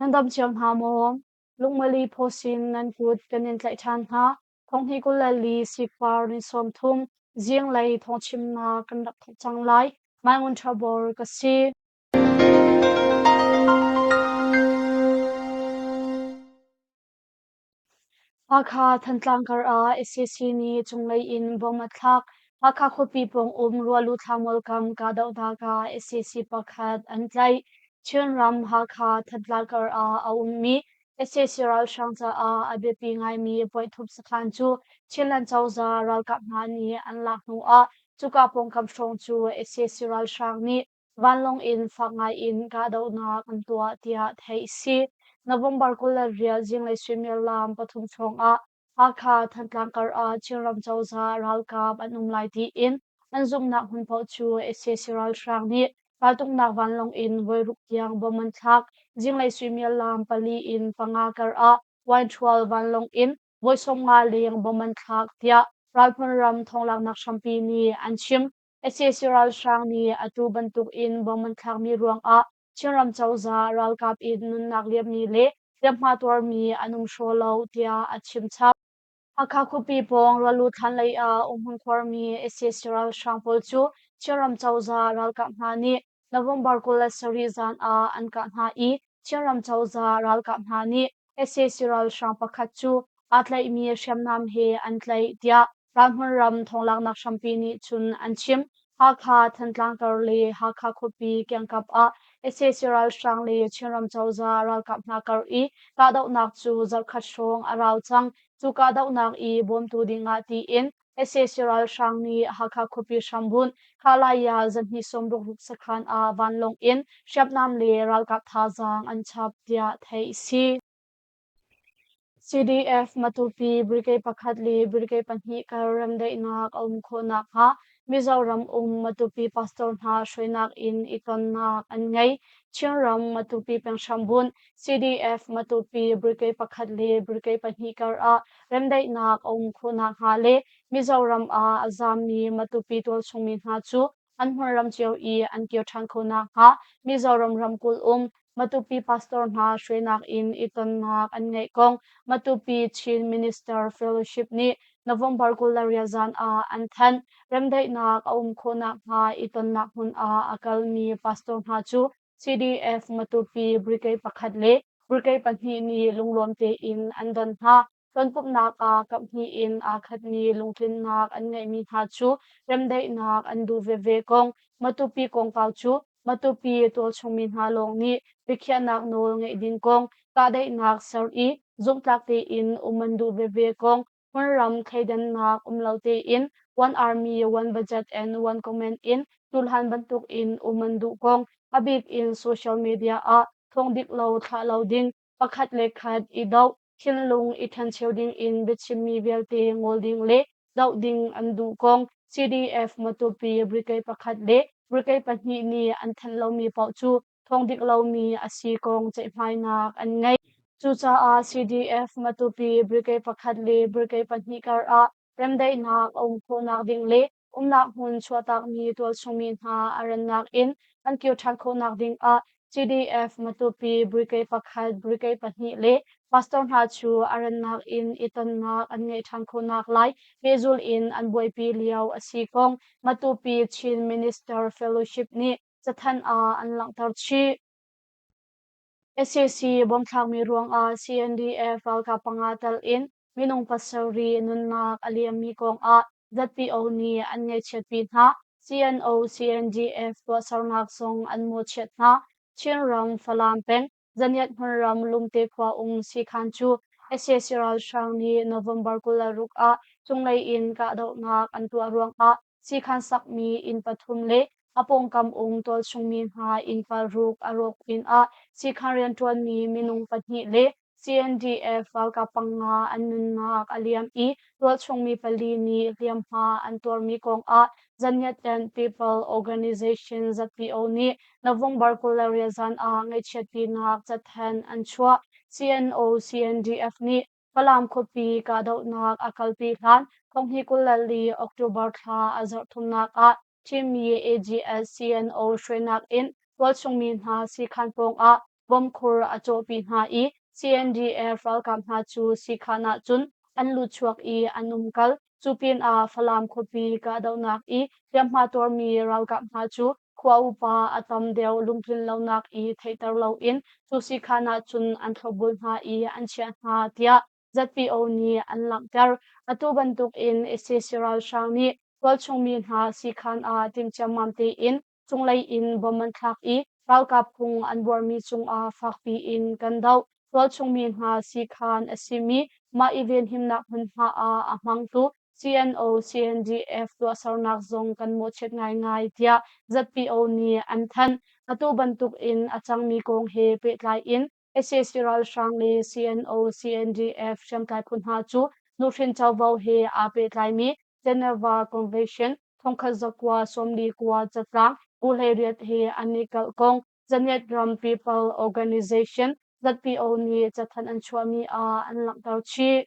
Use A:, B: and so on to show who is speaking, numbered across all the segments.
A: Nan dam cio hna maw? Lungmali phawsin nan kut kan in tlaih ṭhan hna. Thonghnih 24 sikpar ni 30 zinglei thawngchimnak kan rak thawk cang lai. Mai Ngun Ṭha Bor ka si. Hakha Thantlang kar ah sac nih cunglei in bomb a thlak. Hakha khuapi pawng um Rualu Thlamual kam kahdohnak ah sac pakhat an tlaih. Chinram Hakha Thantlang kar ah a ummi sac ralhrang caah a biapi ngaimi Puaithup sakhan cu Chinland cozah ralkap hna nih an lak hnu ah cuka pawngkam hrawng cu sac ralhrang nih vanlawng in fak ngai in kahdohnak an tuah tiah theih a si. November 28 zinglei suimilam 3 hrawng ah Hakha Thantlang kar ah Chinram cozah ralkap an um lai tiin an zumhnak hmun paoh cu sac ralhrang nih raltuknak vanlawng in voiruk tiang bomb an thlak. Zinglei suimilam 4 in 5 kar ah Wainṭhual vanlawng in voi 50 leng bomb an thlak tiah ralhmun ram thawnglaknak hrampi nih an chim. Sac ralhrang nih atu bantuk in bomb an thlakmi ruangah Chinram cozah ralkap in nunnak liammi le hliamhma tuarmi an um hraw lo tiah a chim chap. Hakha khuapi pawng Rualu thlan lei ah umhmun khuarmi sac ralhrang pawl cu Chinram cozah ralkap hna nih November 27 zan ah an kah hna i Chinram cozah ralkap hna nih sac ralhrang pakhat cu aa tlaihmi hriamnam he an tlaih tiah Ralhmun ram thawnglaknak hrampi nih cun an chim. Hakha, Thantlang kar le Hakha khuapi kiangkap ah sac ralhrang le Chinram cozah ralkap hna kar i kahdohnak cu zarhkhat hrawng a rau cang. Cu kahdohnak i bawmtu dingah tiin sac ralhrang nih Hakha khuapi hrambunh Khalaya zahnih 66 sakhan ah vanlawng in hriamnam le ralkap thazaang an chap tiah theih a si. CDF Matupi Brigade pakhat le Brigade pahnih kar remdaihnak a um khawh nakhnga Mizoram um Matupi pastor hna hruainak in i tonnak an ngei. Chinram Matupi peng hrambunh CDF Matupi Brigade pakhat le Brigade pahnih kar ah remdaihnak a um khawh nakhnga le Mizoram ah a zaammi Matupi tualchung mi hna cu an hmunram cio i an kir ṭhan kho nakhnga Mizoram ramkulh um Matupi pastor hna hruainak in i tonnak an ngeih kong Matupi Chin Minister Fellowship nih November 28 zan ah an thanh. Remdaihnak a um khawh nakhnga i tonnak hmun ah a kalmi pastor hna cu CDF Matupi Brigade pakhat le Brigade pahnih nih lunglawm tein an don hna. Tonpumhnak ah kaphnih in aa khatmi lungtlinnak an ngeihmi hna cu remdaihnak an duh veve kong, Matupi kongkau cu Matupi tualchungmi hna lawng nih biakhiahnak nawl ngeih ding kong, kahdaihnak ser i zumhtlak tein um an duh veve kong, hmunram thleidannak um lo tein one army, one budget and one command in tuhlan bantuk in um an duh kong, a bik in social media ah thawng dik lo thlah lo ding, pakhat le khat i doh, thinlung i ṭhencheu ding in biachimmi vialte ngol ding le doh ding an duh kong CDF Matupi Brigade pakhat le Brigade pahnih nih an thanh lomi paoh cu thawng dik lomi a si kong ceihmainak an ngei. Cucaah CDF Matupi Brigade pakhat le Brigade pahnih kar ah remdaihnak a um khawhnak ding le umnak hmun chuahtakmi tualchungmi hna a rannak in an kir ṭhan khawhnak ding ah CDF Matupi Brigade pakhat, Brigade pahnih le pastor hna cu a rannak in i tonnak an ngeih ṭhan khawhnak lai pehzulh in an buaipi lio a si kong Matupi Chin Minister Fellowship nih cathanh ah an langhter chih. Sac bomthlakmi ruangah CNDF ralkap panga tal in minung pasarih nunnak a liammi kongah ZPO nih an ngaihchiatpi hna. CNO CNDF tuahsernak zong an mawhchiat hna. Chinram Falam peng Zaniat hmunram Lungte khua um siikhan cu sac ralhrang nih November 26 ah cunglei in kahdohnak an tuah ruangah siikhan sakmi inn pathum le a pawngkam um tualchungmi hna inn paruk a rawk pinah siikhan rianṭuanmi minung pahnih le CNDF ralkap panga an nunnak a liam i tualchungmi pali nih hliamhma an tuarmi kongah Zaniatland People Organization ZPO nih November 28 zan ah ngaihchiatpinak cathanh an chuah. CNO CNDF nih Falam khuapi kahdohnak a kalpi hlan thonghnih 24 October thla a zarh thumnak ah thimmi AGS CNO hruainak in tualchungmi hna siikhan pawngah bomb khur a cawhpi hna i CNDF ralkap hna cu siikhan ah cun an lutchuak i an umkal. Cu pinah Falam khuapi kahdohnak i hliamhma tuarmi ralkap hna cu khua upa a tam deuh lungtlin lonak i theihter loin cu siikhan ah cun an thlopbul hna i an chiah hna tiah ZPO nih an langhter. Atu bantuk in sac ralhrang nih tualchung mi hna siikhan ah timh ciammam tein cunglei in bom an thlak i ralkap phung an buarmi cungah fakpi in kan doh. Tualchung mi hna siikhan a simi mah i venhimnak hmunhma ah a hmangtu CNO CNDF tuahsernak zong kan mawhchiat ngaingai tiah ZPO nih an thanh. Atu bantuk in a cangmi kong he pehtlai in sac ralhrang le CNO CNDF hriamtlai phu hna cu nuhrin covo he aa pehtlaimi Geneva Convention 1949 catlang bu 18 he an i kalh kong Zanet ram People Organization ZPO nih cathanh an chuahmi ah an langhter chih.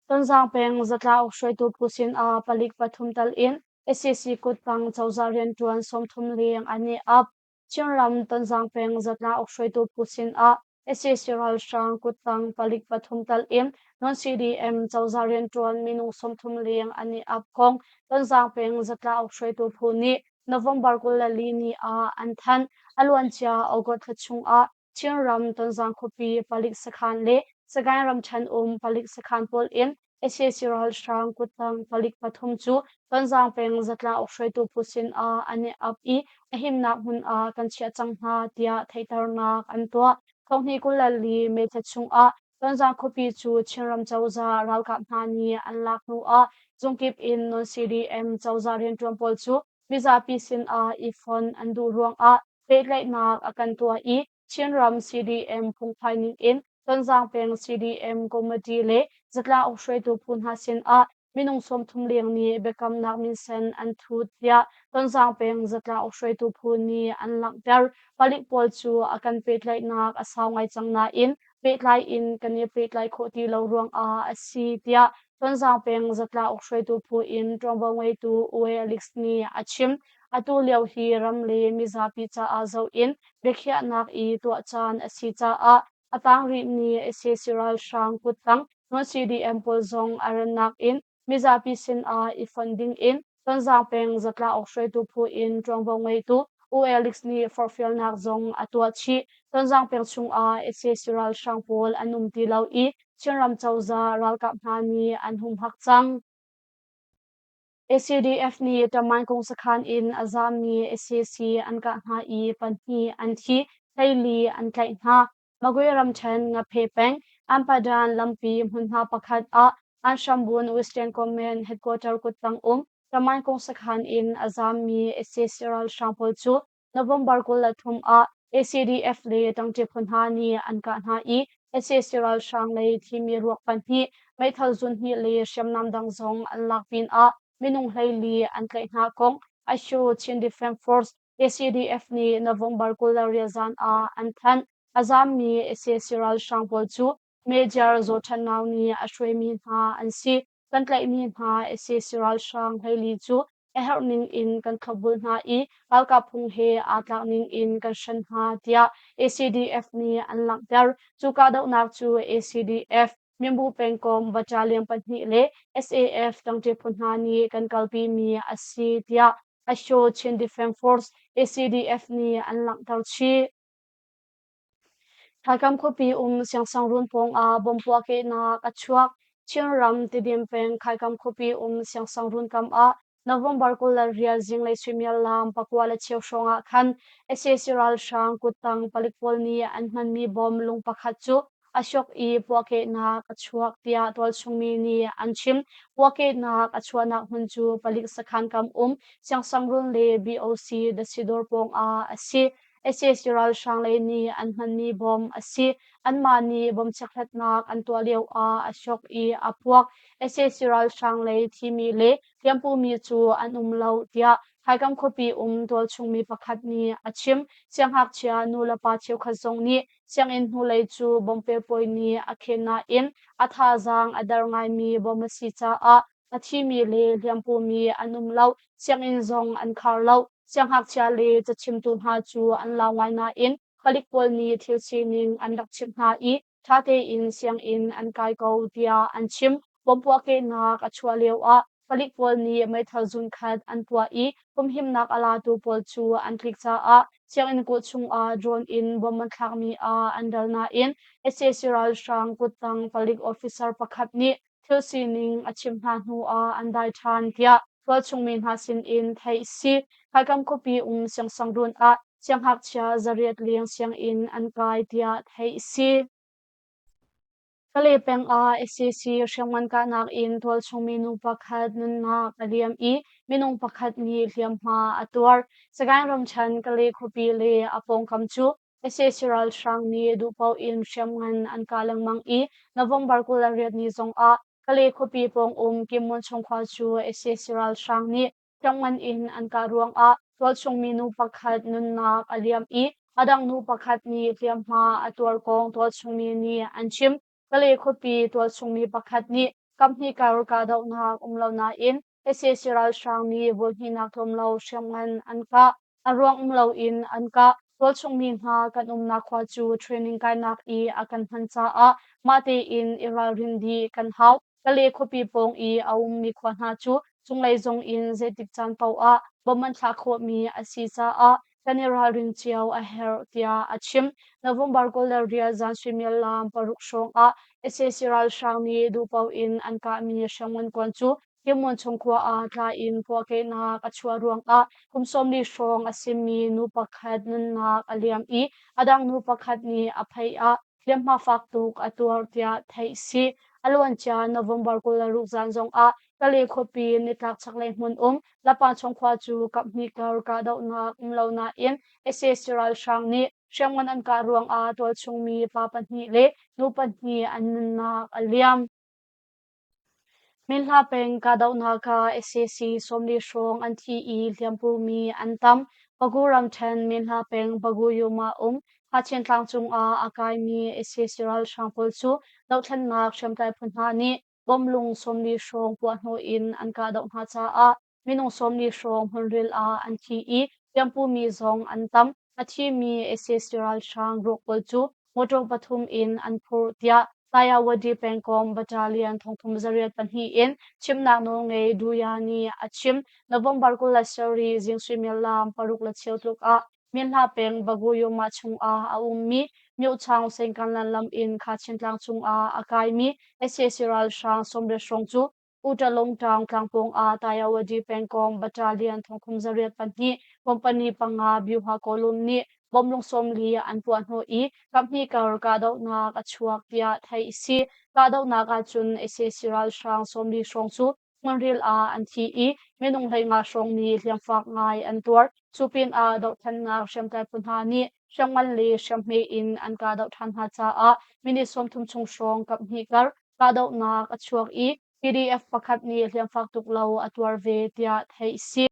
A: Tonzang peng zatlauk hruaitu phu sinah palik pathum tal in sac kuttang cozah rianṭuan 30 leng an i ap. Chinram Tonzang peng zatlauk hruaitu phu sinah sac ralhrang kuttang palik pathum tal in non-CDM cozah rianṭuan minung 30 leng an i ap kong Tonzang peng zatlauk hruaitu phu nih November 24 ni ah an thanh. A luancia August thla chungah Chinram Tonzang khuapi palik sakhan le Sagaing ramṭhen um palik sakhan pawl in sac ralhrang kuttang palik pathum cu Tonzang peng zatlauk hruaitu phu sinah an i ap i a himnak hmun ah kan chiah cang hna tiah theihternak an tuah. Thonghnih 24 May thla chungah Tonzang khuapi cu Chinram cozah ralkap hna nih an lak hnu ah zungkip in non-CDM cozah rianṭuan pawl cu mizapi sinah i fonh an duh ruangah pehtlaihnak a kan tuah i Chinram CDM phungphai ningin Tonzang peng CDM committee le zatlang hruaitu phu hna sinah minung 30 leng nih biakamnak minsen an thut tiah Tonzang peng zatlang hruaitu phu nih an langhter. Palik pawl cu a kan pehtlaihnak a sau ngai cang nain pehtlai in kan i pehtlai khawh ti lo ruangah a si tiah Tonzang peng zatlang hruaitu phu in ṭuanvo ngeitu Ue Alex nih a chim. Atu lio hi ram le mizapi caah zoh in biakhiahnak i tuah caan a si caah a tang rihmi sac ralhrang kuttang non-CDM pawl zong a rannak in mizapi sinah i fonh dingin Tonzang peng zatlauk hruaitu phu in ṭuanvo ngeitu U Alex nih forhfialnak zong a tuah chih. Tonzang peng chungah sac ralhrang pawl an um ti lo i Chinram cozah ralkap hna nih an humhak cang. ACDF nih Tamaingkung sakhan in a zaammi sac an kah hna i pahnih an thi, 14 an tlaih hna. Magwe ramṭhen Ngaphe peng Ampadan lampi hmunhma pakhat ah Anhrambun Western Command headquarter kuttang um Tamaingkung sakhan in a zaammi sac ralhrang pawl cu November 23 ah ACDF le ṭangṭi phu hna nih an kah hna i sac ralhrang lei thimi ruak pahnih, meithal zun hnih le hriamnam dang zong an lak pinah minung 14 an tlaih hna kong Asho Chin Defense Force ACDF nih November 28 zan ah an thanh. A zaammi sac ralhrang pawl cu Major Zaw Than Nau nih a hruaimi hna an si. Kan tlaihmi hna sac ralhrang 14 cu a herh ning in kan thlopbul hna i ralkap phung he aa tlak ning in kan hren hna tiah ACDF nih an langhter. Cu kahdohnak cu ACDF Myinbu pengkomh battalion pahnih le SAF ṭangṭi phu hna nih kan kalpimi a si tiah Asho Chin Defense Force ACDF nih an langhter chih. Thaikam khuapi um Siangsangruun pawngah bomb puahkehnak a chuak. Chinram Tidim peng Khaikam khuapi um Siangsangruun kam ah November 28 zinglei suimilam 9:15 hrawng ah khan sac ralhrang kuttang palik pawl nih an hmanmi bomb lung pakhat cu a shock i puahkehnak a chuak tiah tualchung mi nih an chim. Puahkehnak a chuahnak hmun cu palik sakhan kam um Siangsangruun le BOC Dasidawr pawng ah a si. Sac ralhrang lei nih an hmanmi bom a si. Anmah nih bom chekhlatnak an tuah lioah a shock i a puak. Sac ralhrang lei thimi le hliampumi cu an um lo tiah Thaikam khuapi um tualchung mi pakhat nih a chim. Siangngakchia nulepa cheukhat zong nih sianginn hnulei cu bom pelpawi nih a khen nain a thazaang a der ngaimi bom a si caah a thimi le hliampumi an um lo. Sianginn zong an khar lo. Siangngakchia le cachimtu hna cu an lau ngai nain palik pawl nih thil sining an rak chimh hna i ṭha tein sianginn an kai ko tiah an chim. Bomb puahkehnak a chuah lioah palik pawl nih meithal zunkhat an puah i humhimnak a latu pawl cu an tlik caah sianginn kulh chungah drone in bomb an thlakmi ah an ral nain sac ralhrang kuttang palik officer pakhat nih thil sining a chimh hna hnuah an dai ṭhan tiah tualchung mi hna sinin theih a si. Khaikam khuapi um siangsangruun ah siangngakchia 800 leng sianginn an kai tiah theih a si. Kalay peng ah sac hriamngan kahnak in tualchung minu pakhat nunnak a liam i minung pakhat nih hliamhma a tuar. Sagaing ramṭhen Kalay khuapi le a pawngkam cu sac ralhrang nih duhpaoh in hriamngan an kah lengmang i November 28 ni zong ah Kalay khuapi pawng um Kimmun chungkhua cu sac ralhrang nih hriamngan in an kah ruangah tualchung minu pakhat nunnak a liam i a dang nu pakhat nih hliamhma a tuar kong tualchung mi nih an chim. Kalay khuapi tualchung mi pakhat nih kaphnih kar kahdohnak um lo nain sac ralhrang nih voihnihnak tlawm lo hriamngan an kah. A ruang um loin an kah. Tualchung mi hna kan umnak khua cu training kainak i a kan hman caah mah tein i ralrin dih kan hau. Kalay khuapi pawng i a ummi khua hna cu cunglei zong in zeitik caan paoh ah bom an thlah khawhmi a si caah kan i ralrin cio a herh tiah a chim. November 28 zan suimilam 6 hrawng ah sac ralhrang nih duhpaoh in an kahmi hriamngan kuan cu Hliammuan chung khua ah tla in puahkehnak a chuah ruangah kum 40 hrawng a simi nu pakhat nunnak a liam i a dang nu pakhat nih a pheih ah hliamhma fak tuk a tuar tiah theih a si. A luancia November 26 zan zongah Kalay khuapi nitlak chaklei hmun um Lapachung khua cu kaphnih kar kahdohnak um lo nain sac ralhrang nih hriamngan an kah ruangah tualchungmi pa pahnih le nu pahnih an nunnak a liam. Minhla peng kahdohnak ah sac 40 hrawng an thi i hliampumi an tam. Pagu ramṭhen Minhla peng Pagu Yuma um Kachin tlang cungah a kaimi sac ralhrang pawl cu dohthlennak hriamtlai phu hna nih bomlung 40 hrawng puahhnawh in an kahdoh hna caah minung 40 hrawng hmunril ah an thi i hliampumi zong an tam. A thimi sac ralhrang ruak pawl cu motor pathum in an phurh tiah Tayawadi pengkomh battalion 38 in chimnak nawlngei Duya nih a chim. November 27 zing suimilam 6:15 tluk ah Minhla peng Baguyoma chungah a ummi Myochang Sengkanlan lam in Kachin tlang cungah a kaimi sac ralhrang 80 hrawng cu Utalungtang tlangpawng ah Tayawadi pengkomh battalion 38 company panga Byuha Kawlum nih bomlung 40 an puah hnawh i kaphnih kar kahdohnak a chuak tiah theih a si. Kahdohnak ahcun sac ralhrang 40 hrawng cu hmunril ah an thi i minung 15 hrawng nih hliamfak ngai an tuar. Cu pinah dohthlennak hriamtlai phu hna nih hriamngan le hriamhme in an kahdoh ṭhan hna caah minute 30 chung hrawng kaphnih kar kahdohnak a chuak i PDF pakhat nih hliamfak tuk lo a tuar ve tiah theih a si.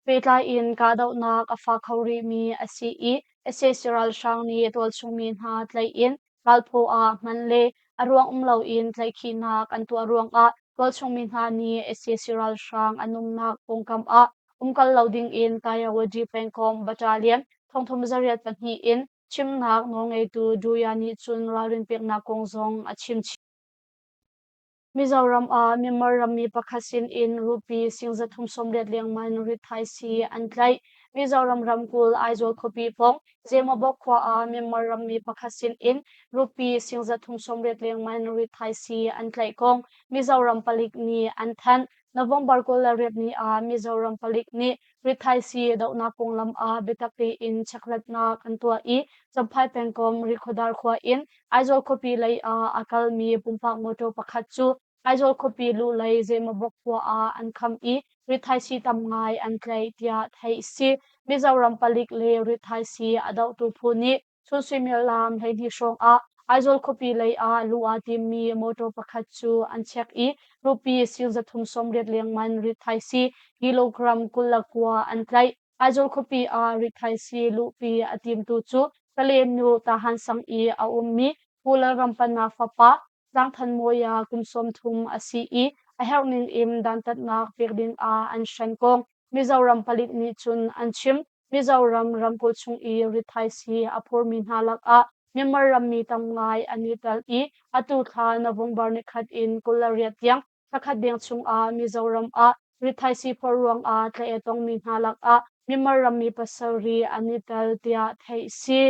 A: Pehtlai in kahdohnak a fak kho rihmi a si i sac ralhrang nih tualchungmi hna tlaih in ralphaw ah hman le a ruang um loin tlaihkhihnak an tuah ruangah tualchungmi hna nih sac ralhrang an umnak pawngkam ah umkal lo dingin Tayawadi pengkomh battalion 38 in chimnak nawlngeitu Duya nih cun ralrin peknak kong zong a chim chih. Mizoram ah Myanmar rammi pakhat sinin rupee sing 380 lengmang rithaisii an tlaih. Mizoram ramkulh Aizawl khuapi pawng Zemabawk khua ah Myanmar rammi pakhat sinin rupee sing 380 lengmang rithaisii an tlaih kong Mizoram palik nih an thanh. November 28 ni ah Mizoram palik nih rithaisii dohnak konglam ah biatak tein chekhlatnak an tuah i Champhai pengkomh Rikhuadar khua in Aizawl khuapi lei ah a kalmi pumpak motor pakhat cu Aizawl khuapi luhlei Zemabawk khua ah an kham i rithaisii tam ngai an tlaih tiah theih a si. Mizoram palik le rithaisii a dohtu phu nih chun suimilam 12 hrawng ah Aizawl khuapi lei ah luh aa timmi motor pakhat cu an check i rupee sing 380 lengman rithaisii kilogram 29 an tlaih. Aizawl khuapi ah rithaisii luhpi a timtu cu Kalenu Tahan sang i a ummi Pu Lalrampana fapa Tlangthanmawia kum 30 a si i a herh ning in dantatnak pek ding ah an hren kong Mizoram palik nih cun an chim. Mizoram ramkulh chung i rithaisii a phurmi hna lakah Myanmar rammi tam ngai an i tel i atu thla November nikhat in 28 tiang thlakhat deng chungah Mizoram ah rithaisii phorh ruangah tlaih a tongmi hna lakah Myanmar rammi pasarih an i tel tiah theih a si.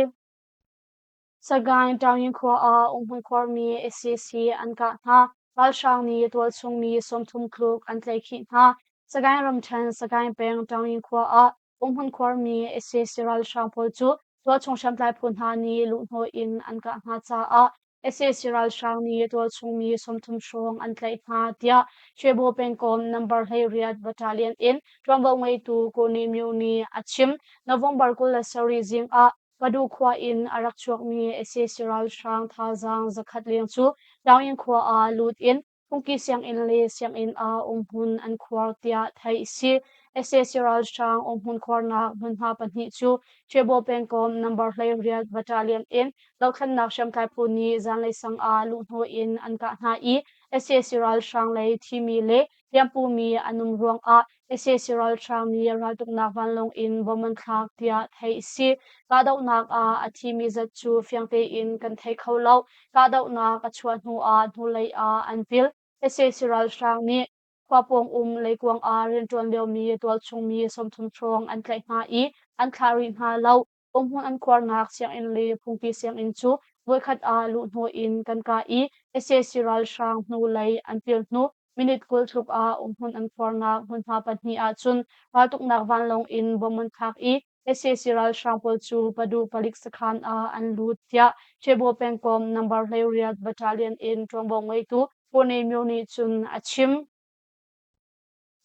A: Sagaing Taungyin khua ah umhmun khuarmi sac an kah hna. Ralhrang nih tualchung mi 30 tluk an tlaihkhih hna. Sagaing ramṭhen Sagaing peng Taungyin khua ah umhmun khuarmi sac ralhrang pawl cu tualchung hriamtlai phu hna nih luhhnawh in an kah hna caah sac ralhrang nih tualchung mi 30 hrawng an tlaih hna tiah Shwebo pengkomh number 18 battalion in ṭuanvo ngeitu Ko Ni Myo nih a chim. November 27 zing ah Padu khua in a rak chuakmi sac ralhrang thazaang zakhat leng cu Taungyin khua ah lut in phungki sianginn le sianginn ah umhmun an khuar tiah theih a si. Sac ralhrang umhmun khuarnak hmunhma pahnih cu Ṭhiabaw pengkomh number 18 battalion in dothlennak hriamtlai phu nih zanlei sang ah luhhnawh in an kah hna i sac ralhrang lei thimi le hliampumi an um ruangah sac ralhrang nih raltuknak vanlawng in bom an thlak tiah theih a si. Kahdohnak ah a thimi zat cu fiang tein kan thei kho lo. Kahdohnak a chuah hnu ah hnulei ah an pil. Sac ralhrang nih khua pawng um leikuang ah rianṭuan liomi tualchung mi 30 hrawng an tlaih hna i an thlah rih hna lo. Umhmun an khuarnak sianginn le phungki sianginn cu voikhat ah luhhnawh in kan kah i sac ralhrang hnulei an pil hnu minute 20 tluk ah umhmun an khuarnak hmunhma pahnih ahcun raltuknak vanlawng in bom an thlak i sac ralhrang pawl cu Padu palik sakhan ah an lut tiah Ṭhiabaw pengkomh number 18 battalion in ṭuanvo ngeitu Pune Myo nih cun a chim.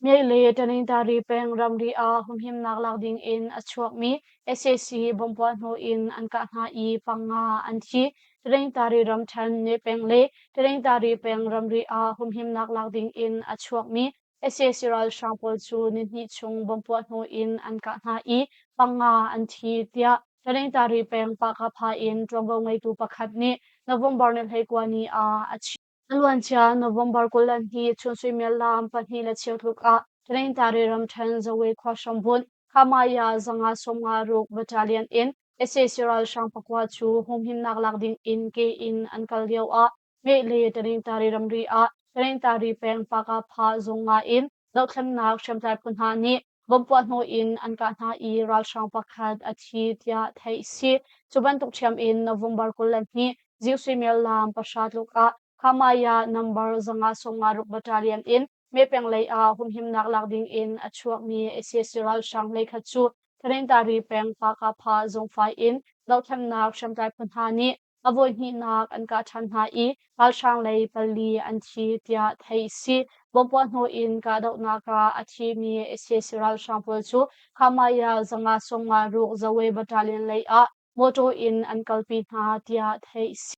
A: Myaih le Tanintari peng ramri ah humhimnak lak ding in a chuakmi sac bomb puahhnawh in an kah hna i panga an thi. Tanintari ramṭhen Myaih peng le Tanintari peng ramri ah humhimnak lak ding in a chuakmi sac ralhrang pawl cu nihnih chung bomb puahhnawh in an kah hna i panga an thi tiah Tanintari peng Pahkapha in ṭuanvo ngeitu pakhat nih November ni 29 ni ah a chim. A luancia November 22 chun suimilam 2:15 tluk ah Tanintari ramṭhen Zawe khua hrambunh Khamaya 556 Battalion in sac ralhrang pakua cu humhimnak lak ding in ke in an kal lio ah Meh le Tanintari ramri ah Tanintari peng Pakapha zung nga in dohthlennak hriamtlai phu hna nih bomb puahhnawh in an kah hna i ralhrang pakhat a thi tiah theih a si. Cu bantuk ṭhiam in November 22 zing suimilam 9 tluk ah Khamaya number 556 Battalion in Mepeng lei ah humhimnak lak ding in a chuakmi sac ralhrang hleikhat cu Tanintari peng Pakapha zungfai in dohthlennak hriamtlai phu hna nih a voihnihnak an kah ṭhan hna i ralhrang lei pali an thi tiah theih a si. Bomb puahhnawh in kahdohnak ah a thimi sac ralhrang pawl cu Khamaya 556 Zawe Battalion lei ah motor in an kalpi hna tiah theih a si.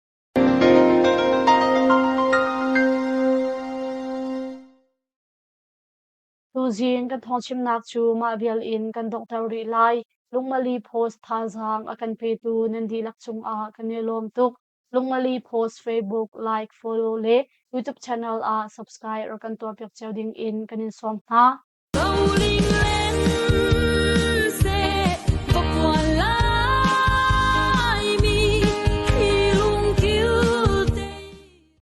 A: Tuzing kan thawngchimnak cu mah vial in kan donghter rih lai. Lungmali Post thazaang a kan petu nan dihlak cungah kan i lawm tuk. Lungmali Post Facebook like, follow le YouTube channel ah subscribe rak kan tuahpiak cio ding in kan in sawm hna.
B: Roling len.